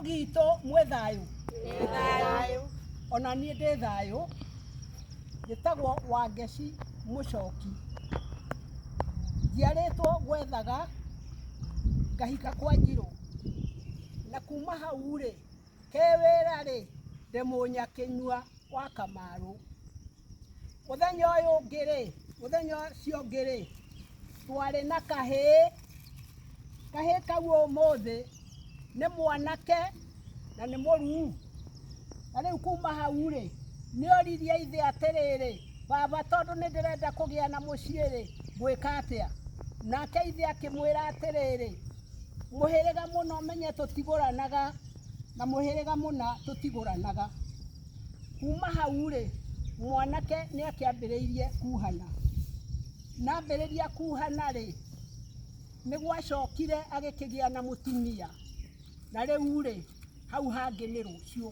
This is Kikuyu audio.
Gitũ mwĩ thayũ? Ona niĩ ndĩ thayũ. Njĩtagwo Wangeci Mũcoki. Njiarĩtwo Gwethaga, ngahika kwa Njirũ. Na kuma hau rĩ, ke wĩra rĩ, ndĩ mũnyakĩnyua wa Kamarũ. Mũthenya ũyũ ũngĩ rĩ, mũthenya ũcio ũngĩ rĩ, twarĩ na kahĩĩ, kahĩĩ kau ũmũthĩ nĩ mwanake na nĩ mũruu. Na rĩu kuma hau rĩ, nĩ oririe ithe atĩrĩrĩ, baba tondũ nĩ ndĩrenda kũgĩa na mũciĩ rĩ, ngwĩka atĩa? Nake ithe akĩmwĩra atĩrĩrĩ, mũhĩrĩga mũna ũmenye tũtigũranaga na mũhĩrĩga mũna tũtigũranaga. Kuma hau-rĩ, mwanake nĩ akĩambĩrĩirie kuhana. Na ambĩrĩria kuhana-rĩ, nĩ gwacokire agĩkĩgĩa na mũtumia. Na rĩu-rĩ, hau hangĩ nĩ rũciũ.